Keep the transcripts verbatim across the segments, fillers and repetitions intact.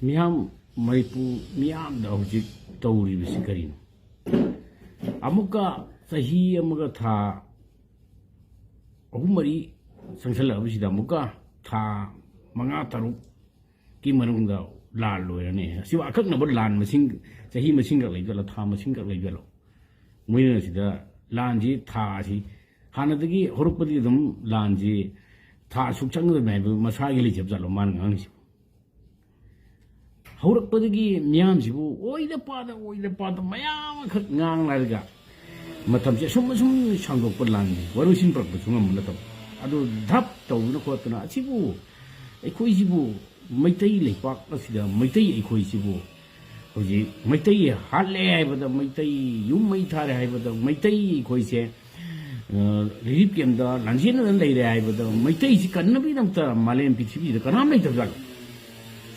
ꯃꯤꯌꯥꯝ, ꯃꯅꯤꯄꯨꯔ ꯃꯤꯌꯥꯝꯗ ꯍꯧꯖꯤꯛ ꯇꯧꯔꯤꯕꯁꯤ ꯀꯔꯤꯅꯣ? ꯑꯃꯨꯛꯀ ꯆꯍꯤ ꯑꯃꯒ ꯊꯥ ꯑꯍꯨꯝ ꯃꯔꯤ ꯆꯪꯁꯜꯂꯛꯑꯕꯁꯤꯗ ꯑꯃꯨꯛꯀ ꯊꯥ ꯃꯉꯥ ꯇꯔꯨꯛꯀꯤ ꯃꯅꯨꯡꯗ ꯂꯥꯟ ꯂꯣꯏꯔꯅꯤ꯫ ꯑꯁꯤꯕꯨ ꯑꯀꯛꯅꯕ ꯂꯥꯟ ꯃꯁꯤꯡ, ꯆꯍꯤ ꯃꯁꯤꯡꯈꯛ ꯂꯩꯕ ꯖꯥꯠꯂꯣ, ꯊꯥ ꯃꯁꯤꯡꯈꯛ ꯂꯩꯕ ꯖꯥꯠꯂꯣ? ꯃꯣꯏꯅ ꯁꯤꯗ ꯂꯥꯟꯁꯤ ꯊꯥꯁꯤ ꯍꯥꯟꯅꯗꯒꯤ ꯍꯧꯔꯛꯄꯗꯤ ꯑꯗꯨꯝ ꯂꯥꯟꯁꯤ ꯊꯥ ꯑꯁꯨꯛ ꯆꯪꯒꯗꯕꯅꯤ ꯍꯥꯏꯕ ꯃꯁꯥꯒꯤ ꯂꯩꯖꯕ ꯖꯥꯠꯂꯣ ꯃꯥꯅ ꯉꯥꯡꯉꯤꯁꯤ? ꯍꯧꯔꯛꯄꯗꯒꯤ ꯃꯤꯌꯥꯝꯁꯤꯕꯨ ꯑꯣꯏꯗ ꯄꯥꯗ, ꯑꯣꯏꯗ ꯄꯥꯗ ꯃꯌꯥꯝ ꯑꯃꯈꯛ ꯉꯥꯡꯅꯔꯒ ꯃꯇꯝꯁꯦ ꯑꯁꯨꯝ ꯑꯁꯨꯝ ꯁꯥꯡꯗꯣꯛꯄ ꯂꯥꯟꯅꯤ, ꯋꯥꯔꯣꯏꯁꯤꯟ ꯄꯨꯔꯛꯄꯁꯨ ꯉꯝꯕ ꯅꯠꯇꯕ꯫ ꯑꯗꯨ ꯙꯞ ꯇꯧꯗꯅ ꯈꯣꯠꯇꯅ ꯑꯁꯤꯕꯨ, ꯑꯩꯈꯣꯏꯁꯤꯕꯨ, ꯃꯩꯇꯩ ꯂꯩꯄꯥꯛ ꯑꯁꯤꯗ ꯃꯩꯇꯩ ꯑꯩꯈꯣꯏꯁꯤꯕꯨ ꯍꯧꯖꯤꯛ ꯃꯩꯇꯩ ꯍꯥꯠꯂꯦ ꯍꯥꯏꯕꯗ, ꯃꯩꯇꯩ ꯌꯨꯝ ꯃꯩ ꯊꯥꯔꯦ ꯍꯥꯏꯕꯗ, ꯃꯩꯇꯩ ꯑꯩꯈꯣꯏꯁꯦ ꯔꯤꯂꯤꯐ ꯀꯦꯝꯗ ꯂꯥꯟꯖꯦꯟꯅꯗꯅ ꯂꯩꯔꯦ ꯍꯥꯏꯕꯗ, ꯃꯩꯇꯩꯁꯤ ꯀꯟꯅꯕꯒꯤꯗꯃꯛꯇ ꯃꯥꯂꯦꯝ ꯄ꯭ꯔꯤꯊꯤꯕꯤꯗ ꯀꯅꯥꯝ ꯂꯩꯇꯕꯖꯥꯠꯂꯣ?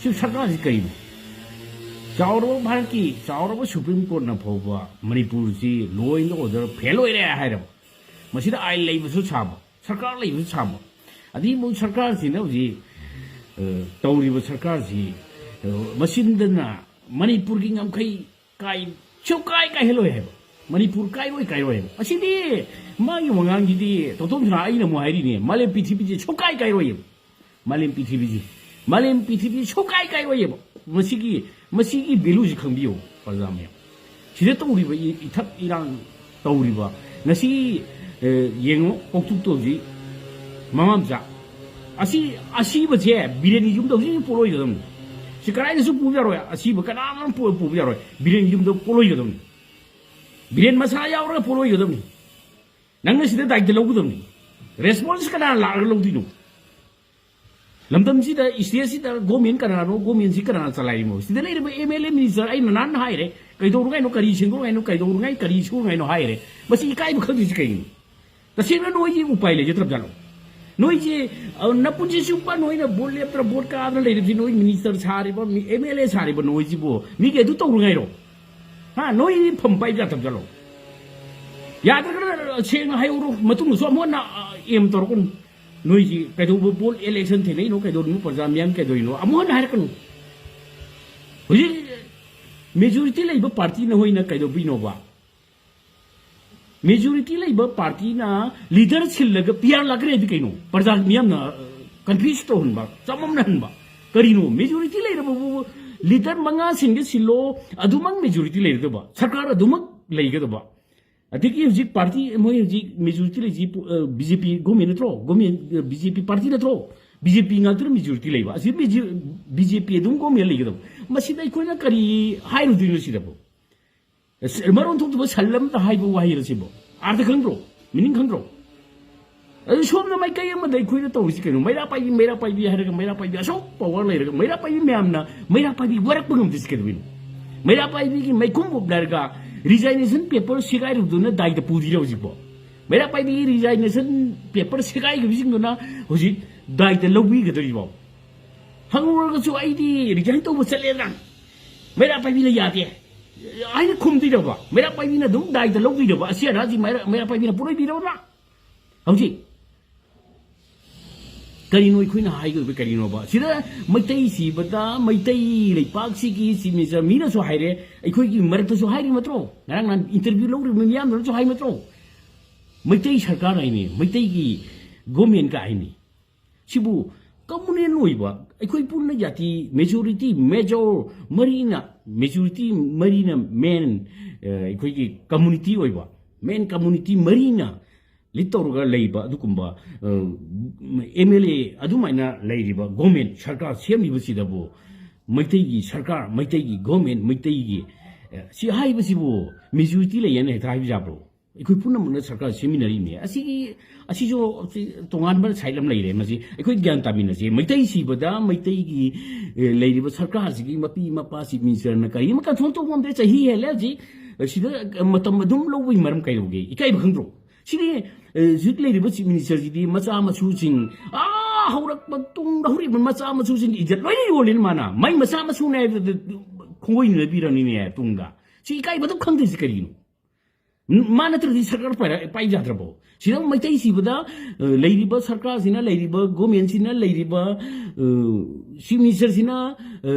ꯁꯤ ꯁꯔꯀꯥꯔꯁꯤ ꯀꯔꯤꯅꯣ? ꯆꯥꯎꯔꯕ ꯚꯥꯔꯠꯀꯤ ꯆꯥꯎꯔꯕ ꯁꯨꯄ꯭ꯔꯤꯝ ꯀꯣꯔꯠꯅ ꯐꯥꯎꯕ ꯃꯅꯤꯄꯨꯔꯁꯤ law and order fail ꯑꯣꯏꯔꯦ ꯍꯥꯏꯔꯕ, ꯃꯁꯤꯗ ꯑꯥꯏꯟ ꯂꯩꯕꯁꯨ ꯁꯥꯕ, ꯁꯔꯀꯥꯔ ꯂꯩꯕꯁꯨ ꯁꯥꯕ, ꯑꯗꯒꯤ ꯃꯣꯏ ꯁꯔꯀꯥꯔꯁꯤꯅ ꯍꯧꯖꯤꯛ, ꯑ, ꯇꯧꯔꯤꯕ ꯁꯔꯀꯥꯔꯁꯤ, ꯑ, ꯃꯆꯤꯟꯗꯅ ꯃꯅꯤꯄꯨꯔꯒꯤ ꯉꯝꯈꯩ ꯀꯥꯏ, ꯁꯨꯛꯀꯥꯏ ꯀꯥꯏꯍꯜꯂꯣꯏ ꯍꯥꯏꯕ, ꯃꯅꯤꯄꯨꯔ ꯀꯥꯏꯔꯣꯏ, ꯀꯥꯏꯔꯣꯏ ꯍꯥꯏꯕ꯫ ꯑꯁꯤꯗꯤ ꯃꯥꯒꯤ ꯋꯥꯉꯥꯡꯁꯤꯗꯤ ꯇꯣꯇꯣꯝꯁꯤꯅ ꯑꯩꯅ ꯑꯃꯨꯛ ꯍꯥꯏꯔꯤꯅꯦ, ꯃꯥꯂꯦꯝ ꯄ꯭ꯔꯤꯊꯤꯕꯤꯁꯤ ꯁꯨꯛꯀꯥꯏ ꯀꯥꯏꯔꯣꯏꯕ꯫ ꯃꯥꯂꯦꯝ ꯄ꯭ꯔꯤꯊꯤꯕꯤꯁꯤ, ꯃꯥꯂꯦꯝ ꯄ꯭ꯔꯤꯊꯤꯕꯤ ꯁꯨꯛꯀꯥꯏ ꯀꯥꯏꯔꯣꯏꯌꯦꯕ꯫ ꯃꯁꯤꯒꯤ, ꯃꯁꯤꯒꯤ value ꯁꯤ ꯈꯪꯕꯤꯌꯨ, ꯄ꯭ꯔꯖꯥ ꯃꯌꯥꯝ꯫ ꯁꯤꯗ ꯇꯧꯔꯤꯕ ꯏ-, ꯏꯊꯛ ꯏꯔꯥꯡ ꯇꯧꯔꯤꯕ, ꯉꯁꯤ, ꯑꯦ, ꯌꯦꯡꯉꯨ, ꯀꯧꯇꯨꯛꯇꯣ ꯍꯧꯖꯤꯛ ꯃꯃꯥ ꯃꯆꯥ꯫ ꯑꯁꯤ, ꯑꯁꯤꯕꯁꯦ ꯕꯤꯔꯦꯟꯒꯤ ꯌꯨꯝꯗ ꯍꯧꯖꯤꯛ ꯄꯣꯠꯂꯣꯏꯒꯗꯕꯅꯤ꯫ ꯁꯤ ꯀꯗꯥꯏꯗꯁꯨ ꯄꯨꯕ ꯌꯥꯔꯣꯏ꯫ ꯑꯁꯤꯕ ꯀꯅꯥꯝ ꯄꯨ-, ꯄꯨꯕ ꯌꯥꯔꯣꯏ꯫ ꯕꯤꯔꯦꯟꯒꯤ ꯌꯨꯝꯗ ꯄꯣꯠꯂꯣꯏꯒꯗꯕꯅꯤ꯫ ꯕꯤꯔꯦꯟ ꯃꯁꯥ ꯌꯥꯎꯔꯒ ꯄꯣꯠꯂꯣꯏꯒꯗꯕꯅꯤ꯫ ꯅꯪꯅ ꯁꯤꯗ ꯗꯥꯏꯇ ꯂꯧꯒꯗꯕꯅꯤ꯫ ꯔꯦꯁꯄꯣꯟꯁ ꯀꯅꯥ ꯂꯥꯛꯑꯒ ꯂꯧꯗꯣꯏꯅꯣ? ꯂꯝꯗꯝꯁꯤꯗ, ꯏꯁꯇꯦꯠꯁꯤꯗ ꯒꯣꯔꯃꯦꯟ ꯀꯅꯥꯅꯣ, ꯒꯣꯔꯃꯦꯟꯁꯤ ꯀꯅꯥꯅ ꯆꯂꯥꯏꯔꯤꯅꯣ? ꯁꯤꯗ ꯂꯩꯔꯤꯕ ꯑꯦꯝ ꯑꯦꯜ ꯑꯦ ꯃꯤꯅꯤꯁꯇꯔ ꯑꯩꯅ ꯅꯍꯥꯟ ꯍꯥꯏꯔꯦ, ꯀꯩꯗꯧꯅꯉꯥꯏꯅꯣ, ꯀꯔꯤ ꯁꯦꯡꯗꯣꯛꯅꯉꯥꯏꯅꯣ, ꯀꯩꯗꯧꯅꯉꯥꯏ, ꯀꯔꯤ ꯁꯨꯉꯥꯏꯅꯣ ꯍꯥꯏꯔꯦ꯫ ꯃꯁꯤ ꯏꯀꯥꯏꯕ ꯈꯪꯗ꯭ꯔꯤꯁꯤ ꯀꯩꯒꯤꯅꯣ? ꯇꯁꯦꯡꯅ ꯅꯣꯏꯒꯤ ꯎꯄꯥꯏ ꯂꯩꯖꯗ꯭ꯔꯕꯖꯥꯠꯂꯣ? ꯅꯣꯏꯁꯤ, ꯑ, ꯅꯄꯨꯟꯁꯤ ꯆꯨꯞꯄ ꯅꯣꯏꯅ ꯚꯣꯠ ꯂꯦꯞꯇ꯭ꯔ ꯚꯣꯠ ꯀꯥꯗꯅ ꯂꯩꯔꯤꯕꯁꯤ, ꯅꯣꯏ ꯃꯤꯅꯤꯁꯇꯔ ꯁꯥꯔꯤꯕ, ꯃꯤ-, ꯑꯦꯝ ꯑꯦꯜ ꯑꯦ ꯁꯥꯔꯤꯕ ꯅꯣꯏꯁꯤꯕꯨ ꯃꯤꯒꯤ ꯑꯗꯨ ꯇꯧꯔꯨꯉꯥꯏꯔꯣ? ꯍꯥ? ꯅꯣꯏꯗꯤ ꯐꯝ ꯄꯥꯏꯕ ꯌꯥꯗꯕꯖꯥꯠꯂꯣ? ꯌꯥꯗ꯭ꯔꯒꯅ ꯁꯦꯡꯅ ꯍꯥꯏꯍꯧꯔꯣ, ꯃꯇꯨꯡꯗꯁꯨ ꯑꯃꯨꯛ ꯍꯟꯅ, ꯑ, ꯑꯦꯝ ꯇꯧꯔꯛꯀꯅꯨ꯫ ꯅꯣꯏꯁꯤ ꯀꯩꯗꯧꯕ ꯚꯣꯠ ꯏꯂꯦꯛꯁꯟ ꯊꯦꯡꯅꯩꯅꯣ, ꯀꯩꯗꯧꯔꯤꯅꯣ, ꯄ꯭ꯔꯖꯥ ꯃꯤꯌꯥꯝ ꯀꯩꯗꯧꯔꯤꯅꯣ, ꯑꯃꯨꯛ ꯍꯟꯅ ꯍꯥꯏꯔꯛꯀꯅꯨ꯫ ꯍꯧꯖꯤꯛ ꯃꯦꯖꯣꯔꯤꯇꯤ ꯂꯩꯕ ꯄꯥꯔꯇꯤ ꯅꯈꯣꯏꯅ ꯀꯩꯗꯧꯕꯤꯅꯣꯕ? ꯃꯦꯖꯣꯔꯤꯇꯤ ꯂꯩꯕ ꯄꯥꯔꯇꯤꯅ ꯂꯤꯗꯔ ꯁꯤꯜꯂꯒ ꯄꯤ ꯑꯥꯔ ꯂꯥꯛꯈ꯭ꯔꯦꯗꯤ ꯀꯩꯅꯣ? ꯄ꯭ꯔꯖꯥ ꯃꯤꯌꯥꯝꯅ ꯀꯟꯐ꯭ꯌꯨꯁ ꯇꯧꯍꯟꯕ, ꯆꯃꯝꯅꯍꯟꯕ꯫ ꯀꯔꯤꯅꯣ? ꯃꯦꯖꯣꯔꯤꯇꯤ ꯂꯩꯔꯕꯕꯨ ꯂꯤꯗꯔ ꯃꯉꯥ ꯁꯤꯟꯒꯦ ꯁꯤꯜꯂꯣ, ꯑꯗꯨꯃꯛ ꯃꯦꯖꯣꯔꯤꯇꯤ ꯂꯩꯔꯗꯕ, ꯁꯔꯀꯥꯔ ꯑꯗꯨꯃꯛ ꯂꯩꯒꯗꯕ꯫ ꯑꯗꯒꯤ ꯍꯧꯖꯤꯛ ꯄꯥꯔꯇꯤ, ꯃꯣꯏ ꯍꯧꯖꯤꯛ ꯃꯦꯖꯣꯔꯤꯇꯤ ꯂꯩꯁꯤ ꯕꯤ ꯖꯦ ꯄꯤ ꯒꯣꯔꯃꯦꯟ ꯅꯠꯇ꯭ꯔꯣ? ꯒꯣꯔꯃꯦꯟ, ꯕꯤ ꯖꯦ ꯄꯤ ꯄꯥꯔꯇꯤ ꯅꯠꯇ꯭ꯔꯣ? ꯕꯤ ꯖꯦ ꯄꯤ ꯉꯥꯛꯇꯅ ꯃꯦꯖꯣꯔꯤꯇꯤ ꯂꯩꯕ꯫ ꯑꯁꯤ ꯕꯤ ꯖꯦ ꯄꯤ ꯑꯗꯨꯝ ꯒꯣꯔꯃꯦꯟ ꯂꯩꯒꯗꯕ꯫ ꯃꯁꯤꯗ ꯑꯩꯈꯣꯏꯅ ꯀꯔꯤ ꯍꯥꯏꯔꯨꯗꯣꯏꯅꯣ ꯁꯤꯗꯕꯨ? ꯑꯁ, ꯃꯔꯣꯟ ꯊꯣꯛꯇꯕ ꯁꯟ ꯑꯃꯗ ꯍꯥꯏꯕ ꯋꯥꯍꯩꯔ ꯁꯤꯕꯣ? ꯑꯥꯔꯊ ꯈꯪꯗ꯭ꯔꯣ? ꯃꯤꯅꯤꯡ ꯈꯪꯗ꯭ꯔꯣ? ꯑꯗꯨ ꯁꯣꯝꯗ ꯃꯥꯏꯀꯩ ꯑꯃꯗ ꯑꯩꯈꯣꯏꯅ ꯇꯧꯔꯤꯁꯤ ꯀꯩꯅꯣ? ꯃꯩꯔꯥ ꯄꯥꯏꯕꯤ, ꯃꯩꯔꯥ ꯄꯥꯏꯕꯤ ꯍꯥꯏꯔꯒ, ꯃꯩꯔꯥ ꯄꯥꯏꯕꯤ ꯑꯁꯣꯛ ꯄꯋꯥꯔ ꯂꯩꯔꯒ, ꯃꯩꯔꯥ ꯄꯥꯏꯕꯤ ꯃꯌꯥꯝꯅ ꯃꯩꯔꯥ ꯄꯥꯏꯕꯤ ꯋꯥꯔꯛꯄ ꯉꯝꯗ꯭ꯔꯤꯁꯤ ꯀꯩꯗꯧꯕꯩꯅꯣ? ꯃꯩꯔꯥ ꯄꯥꯏꯕꯤꯒꯤ ꯃꯩꯈꯨꯝ ꯎꯞꯅꯔꯒ ꯔꯤꯖꯥꯏꯅꯦꯁꯟ ꯄꯦꯄꯔ ꯁꯦꯒꯥꯏꯔꯨꯕꯗꯨꯅ ꯗꯥꯏꯗ ꯄꯨꯗ꯭ꯔꯤꯔꯣ ꯍꯧꯖꯤꯛꯄꯣ? ꯃꯩꯔꯥ ꯄꯥꯏꯕꯤꯒꯤ ꯔꯤꯖꯥꯏꯅꯦꯁꯟ ꯄꯦꯄꯔ ꯁꯦꯒꯥꯏꯈꯤꯕꯁꯤꯡꯗꯨꯅ ꯍꯧꯖꯤꯛ ꯗꯥꯏꯗ ꯂꯧꯕꯤꯒꯗꯧꯔꯤꯕꯣ? ꯍꯪꯉꯨꯔꯒꯁꯨ ꯑꯩꯗꯤ ꯔꯤꯖꯥꯏꯟ ꯇꯧꯕ ꯆꯠꯂꯦꯗꯅ, ꯃꯩꯔꯥ ꯄꯥꯏꯕꯤꯅ ꯌꯥꯗꯦ ꯍꯥꯏꯅ ꯈꯨꯝꯗꯣꯏꯔꯕ? ꯃꯩꯔꯥ ꯄꯥꯏꯕꯤꯅ ꯑꯗꯨꯝ ꯗꯥꯏꯗ ꯂꯧꯗꯣꯏꯔꯕ? ꯑꯁꯤ ꯑꯅꯥꯁꯤ ꯃꯩꯔꯥ, ꯃꯩꯔꯥ ꯄꯥꯏꯕꯤꯅ ꯄꯨꯔꯣꯏꯕꯤꯔꯕ? ꯍꯧꯖꯤꯛ ꯀꯔꯤꯅꯣ ꯑꯩꯈꯣꯏꯅ ꯍꯥꯏꯒꯗꯕ ꯀꯔꯤꯅꯣꯕ? ꯁꯤꯗ ꯃꯩꯇꯩ ꯁꯤꯕꯗ ꯃꯩꯇꯩ ꯂꯩꯄꯥꯛꯁꯤꯒꯤ ꯆꯤꯞ ꯃꯤꯅꯤꯁꯇꯔ ꯃꯤꯅꯁꯨ ꯍꯥꯏꯔꯦ, ꯑꯩꯈꯣꯏꯒꯤ ꯃꯔꯛꯇꯁꯨ ꯍꯥꯏꯔꯤ ꯅꯠꯇ꯭ꯔꯣ? ꯉꯔꯥꯡ ꯅꯍꯥꯟ ꯏꯟꯇꯔꯚ꯭ꯌꯨ ꯂꯧꯔꯤꯕ ꯃꯤꯌꯥꯝꯗꯨꯅꯁꯨ ꯍꯥꯏ ꯅꯠꯇ꯭ꯔꯣ? ꯃꯩꯇꯩ ꯁꯔꯀꯥꯔ ꯍꯥꯏꯅꯤ, ꯃꯩꯇꯩꯒꯤ ꯒꯣꯔꯃꯦꯟꯒ ꯍꯥꯏꯅꯤ꯫ ꯁꯤꯕꯨ ꯀꯃꯨꯅꯦꯜ ꯑꯣꯏꯕ, ꯑꯩꯈꯣꯏ ꯄꯨꯟꯅ ꯖꯥꯇꯤ ꯃꯦꯖꯣꯔꯤꯇꯤ, ꯃꯦꯖꯣꯔ ꯃꯔꯤꯅ, ꯃꯦꯖꯣꯔꯤꯇꯤ ꯃꯔꯤꯅ ꯃꯦꯟ, ꯑꯩꯈꯣꯏꯒꯤ ꯀꯝꯃꯨꯅꯤꯇꯤ ꯑꯣꯏꯕ, ꯃꯦꯟ ꯀꯝꯃꯨꯅꯤꯇꯤ ꯃꯔꯤꯅ ꯂꯤꯠ ꯇꯧꯔꯒ ꯂꯩꯕ ꯑꯗꯨꯒꯨꯝꯕ ꯑꯦꯝ ꯑꯦꯜ ꯑꯦ ꯑꯗꯨꯃꯥꯏꯅ ꯂꯩꯔꯤꯕ ꯒꯣꯔꯃꯦꯟ ꯁꯔꯀꯥꯔ ꯁꯦꯝꯂꯤꯕꯁꯤꯗꯕꯨ ꯃꯩꯇꯩꯒꯤ ꯁꯔꯀꯥꯔ, ꯃꯩꯇꯩꯒꯤ ꯒꯣꯔꯃꯦꯟ, ꯃꯩꯇꯩꯒꯤ, ꯑ, ꯁꯤ ꯍꯥꯏꯕꯁꯤꯕꯨ ꯃꯦꯖꯣꯔꯤꯇꯤ ꯂꯩꯌꯦꯅ ꯍꯦꯛꯇ ꯍꯥꯏꯕ ꯌꯥꯕ꯭ꯔꯣ? ꯑꯩꯈꯣꯏ ꯄꯨꯝꯅꯃꯛꯅ ꯁꯔꯀꯥꯔ ꯁꯦꯝꯃꯤꯟꯅꯔꯤꯅꯦ꯫ ꯑꯁꯤꯒꯤ, ꯑꯁꯤꯁꯨ ꯁꯤ ꯇꯣꯉꯥꯟꯕ ꯁꯥꯏꯠ ꯑꯃ ꯂꯩꯔꯦ꯫ ꯃꯁꯤ ꯑꯩꯈꯣꯏ ꯒ꯭ꯌꯥꯟ ꯇꯥꯃꯤꯟꯅꯁꯦ꯫ ꯃꯩꯇꯩ ꯁꯤꯕꯗ ꯃꯩꯇꯩꯒꯤ, ꯑꯦ, ꯂꯩꯔꯤꯕ ꯁꯔꯀꯥꯔꯁꯤꯒꯤ ꯃꯄꯤ ꯃꯄꯥ ꯆꯤꯞ ꯃꯤꯅꯤꯁꯇꯔꯅ ꯀꯔꯤ ꯑꯃ ꯀꯟꯐꯥꯔꯝ ꯇꯧꯕ ꯉꯝꯗ꯭ꯔꯦ꯫ ꯆꯍꯤ ꯍꯦꯜꯂꯦ ꯍꯧꯖꯤꯛ꯫ ꯁꯤꯗ ꯃꯇꯝ ꯑꯗꯨꯝ ꯂꯧꯕꯒꯤ ꯃꯔꯝ ꯀꯩꯗꯧꯒꯦ? ꯏꯀꯥꯏꯕ ꯈꯪꯗ꯭ꯔꯣ? ꯁꯤꯗꯤ, ꯑꯦ, ꯍꯧꯖꯤꯛ ꯂꯩꯔꯤꯕ ꯆꯤꯞ ꯃꯤꯅꯤꯁꯇꯔꯁꯤꯗꯤ ꯃꯆꯥ ꯃꯁꯨꯁꯤꯡ, ꯑꯥ, ꯍꯧꯔꯛꯄ ꯇꯨꯡꯗ ꯍꯧꯔꯛꯏꯕ ꯃꯆꯥ ꯃꯁꯨꯁꯤꯡꯒꯤ ꯏꯖꯠ ꯂꯣꯏꯅ ꯌꯣꯜꯂꯤꯅ ꯃꯥꯅ꯫ ꯃꯥꯏ ꯃꯆꯥ ꯃꯁꯨꯅꯦ ꯍꯥꯏꯕꯗ ꯈꯣꯡꯒꯣꯏꯅꯅꯕꯤꯔꯅꯤꯅꯦ ꯇꯨꯡꯗ꯫ ꯁꯤ ꯏꯀꯥꯏꯕꯗꯨ ꯈꯪꯗ꯭ꯔꯤꯁꯤ ꯀꯔꯤꯅꯣ? ꯃꯥ ꯅꯠꯇ꯭ꯔꯗꯤ ꯁꯔꯀꯥꯔ ꯄꯥꯏꯔ-, ꯄꯥꯏ ꯌꯥꯗ꯭ꯔꯕꯣ? ꯁꯤꯗ ꯃꯩꯇꯩ ꯁꯤꯕꯗ, ꯑ, ꯂꯩꯔꯤꯕ ꯁꯔꯀꯥꯔꯁꯤꯅ, ꯂꯩꯔꯤꯕ ꯒꯣꯔꯃꯦꯟꯁꯤꯅ, ꯂꯩꯔꯤꯕ, ꯑ, ꯆꯤꯐ ꯃꯤꯅꯤꯁꯇꯔꯁꯤꯅ, ꯑ,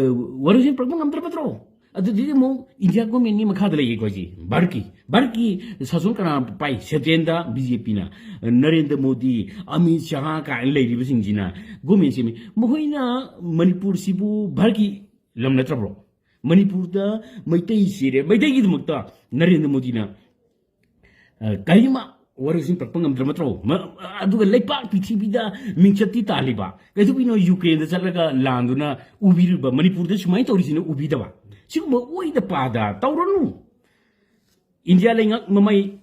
ꯋꯥꯔꯣꯏꯁꯤꯟ ꯄꯨꯔꯛꯄ ꯉꯝꯗ꯭ꯔꯕ ꯅꯠꯇ꯭ꯔꯣ? ꯑꯗꯨꯗꯤ ꯑꯃꯨꯛ ꯏꯟꯗꯤꯌꯥ ꯒꯣꯔꯃꯦꯟꯒꯤ ꯃꯈꯥꯗ ꯂꯩꯌꯦꯀꯣ ꯁꯤ꯫ ꯚꯥꯔꯠꯀꯤ, ꯚꯥꯔꯠꯀꯤ ꯁꯥꯁꯟ ꯀꯅꯥ ꯄꯥꯏ? ꯁꯦꯟꯇ꯭ꯔꯦꯜꯗ ꯕꯤ ꯖꯦ ꯄꯤꯅ, ꯅꯔꯦꯟꯗ꯭ꯔ ꯃꯣꯗꯤ, ꯑꯃꯤꯠ ꯁꯍꯥ ꯀꯥꯏꯅ ꯂꯩꯔꯤꯕꯁꯤꯡꯁꯤꯅ ꯒꯣꯔꯃꯦꯟ ꯁꯦꯝꯃꯤ꯫ ꯃꯈꯣꯏꯅ ꯃꯅꯤꯄꯨꯔꯁꯤꯕꯨ ꯚꯥꯔꯠꯀꯤ ꯂꯝ ꯅꯠꯇ꯭ꯔꯕ꯭ꯔꯣ? ꯃꯅꯤꯄꯨꯔꯗ ꯃꯩꯇꯩ ꯁꯤꯔꯦ, ꯃꯩꯇꯩꯒꯤꯗꯃꯛꯇ ꯅꯔꯦꯟꯗ꯭ꯔ ꯃꯣꯗꯤꯅ, ꯑ, ꯀꯔꯤꯃ ꯋꯥꯔꯣꯏꯁꯤꯟ ꯄꯨꯔꯛꯄ ꯉꯝꯗ꯭ꯔꯕ ꯅꯠꯇ꯭ꯔꯣ? ꯃ-, ꯑꯗꯨꯒ ꯂꯩꯄꯥꯛ ꯄ꯭ꯔꯤꯊꯤꯕꯤꯗ ꯃꯤꯡꯆꯠꯇꯤ ꯇꯥꯜꯂꯤꯕ꯫ ꯀꯩꯗꯧꯕꯤꯅꯣ ꯌꯨꯀ꯭ꯔꯦꯟꯗ ꯆꯠꯂꯒ ꯂꯥꯟꯗꯨꯅ ꯎꯕꯤꯔꯤꯕ? ꯃꯅꯤꯄꯨꯔꯗ ꯁꯨꯃꯥꯏꯅ ꯇꯧꯔꯤꯁꯤꯅ ꯎꯕꯤꯗꯕ? ꯁꯤꯒꯨꯝꯕ ꯑꯣꯏꯗ ꯄꯥꯗ ꯇꯧꯔꯅꯨ꯫ ꯏꯟꯗꯤꯌꯥ ꯂꯩꯉꯥꯛ ꯃꯃꯩ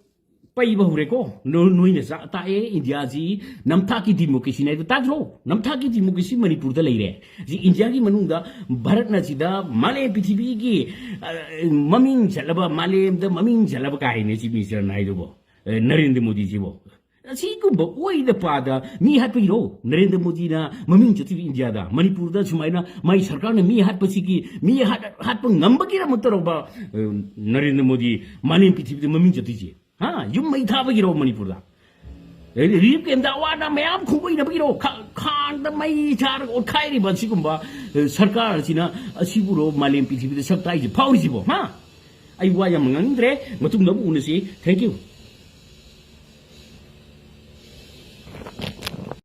ꯄꯩꯕ ꯍꯧꯔꯦꯀꯣ꯫ ꯅꯣ-, ꯅꯣꯏꯅ ꯆꯥ-, ꯇꯥꯛꯑꯦ, ꯏꯟꯗꯤꯌꯥꯁꯤ ꯅꯝꯊꯥꯛꯀꯤ ꯗꯤꯃꯣꯀ꯭ꯔꯦꯁꯤꯅꯤ ꯍꯥꯏꯗꯣ ꯇꯥꯗ꯭ꯔꯣ? ꯅꯝꯊꯥꯛꯀꯤ ꯗꯤꯃꯣꯀ꯭ꯔꯦꯁꯤ ꯃꯅꯤꯄꯨꯔꯗ ꯂꯩꯔꯦ꯫ ꯁꯤ ꯏꯟꯗꯤꯌꯥꯒꯤ ꯃꯅꯨꯡꯗ ꯚꯥꯔꯠꯅ ꯁꯤꯗ ꯃꯥꯂꯦꯝ ꯄ꯭ꯔꯤꯊꯤꯕꯤꯒꯤ, ꯑ, ꯃꯃꯤꯡ ꯆꯠꯂꯕ, ꯃꯥꯂꯦꯝꯗ ꯃꯃꯤꯡ ꯆꯠꯂꯕ ꯀꯥꯏꯅꯦ ꯆꯤꯐ ꯃꯤꯅꯤꯁꯇꯔꯅ ꯍꯥꯏꯗꯨꯕꯣ, ꯑ, ꯅꯔꯦꯟꯗ꯭ꯔ ꯃꯣꯗꯤꯁꯤꯕꯣ꯫ ꯑꯁꯤꯒꯨꯝꯕ ꯑꯣꯏꯗ ꯄꯥꯗ ꯃꯤ ꯍꯥꯠꯄꯒꯤꯔꯣ ꯅꯔꯦꯟꯗ꯭ꯔ ꯃꯣꯗꯤꯅ ꯃꯃꯤꯡ ꯆꯠꯂꯤꯕ ꯏꯟꯗꯤꯌꯥꯗ? ꯃꯅꯤꯄꯨꯔꯗ ꯁꯨꯃꯥꯏꯅ ꯃꯥꯏ ꯁꯔꯀꯥꯔꯅ ꯃꯤ ꯍꯥꯠꯄꯁꯤꯒꯤ, ꯃꯤ ꯍꯥꯠ-, ꯍꯥꯠꯄ ꯉꯝꯕꯒꯤꯗꯃꯛꯇꯔꯣꯕ, ꯑ, ꯅꯔꯦꯟꯗ꯭ꯔ ꯃꯣꯗꯤ ꯃꯥꯂꯦꯝ ꯄ꯭ꯔꯤꯊꯤꯕꯤꯗ ꯃꯃꯤꯡ ꯆꯠꯂꯤꯁꯦ? ꯍꯥ? ꯌꯨꯝ ꯃꯩ ꯊꯥꯕꯒꯤꯔꯣ ꯃꯅꯤꯄꯨꯔꯗ? ꯔꯤꯂꯤꯐ ꯀꯦꯝꯗ ꯑꯋꯥ ꯑꯅꯥ ꯃꯌꯥꯝ ꯈꯣꯡꯕꯩꯅꯕꯒꯤꯔꯣ? ꯈꯥ-, ꯈꯥꯡꯗ ꯃꯩ ꯊꯥꯔꯒ ꯑꯣꯠꯈꯥꯏꯔꯤꯕ ꯑꯁꯤꯒꯨꯝꯕ, ꯑ, ꯁꯔꯀꯥꯔ ꯑꯁꯤꯅ, ꯑꯁꯤꯕꯨꯔꯣ ꯃꯥꯂꯦꯝ ꯄ꯭ꯔꯤꯊꯤꯕꯤꯗ ꯁꯛ ꯇꯥꯛꯏꯁꯦ, ꯐꯥꯎꯔꯤꯁꯤꯕꯣ? ꯍꯥ? ꯑꯩ ꯋꯥ ꯌꯥꯝ ꯉꯥꯡꯅꯤꯡꯗ꯭ꯔꯦ, ꯃꯇꯨꯡꯗ ꯑꯃꯨꯛ ꯎꯅꯁꯤ꯫ Thank you꯫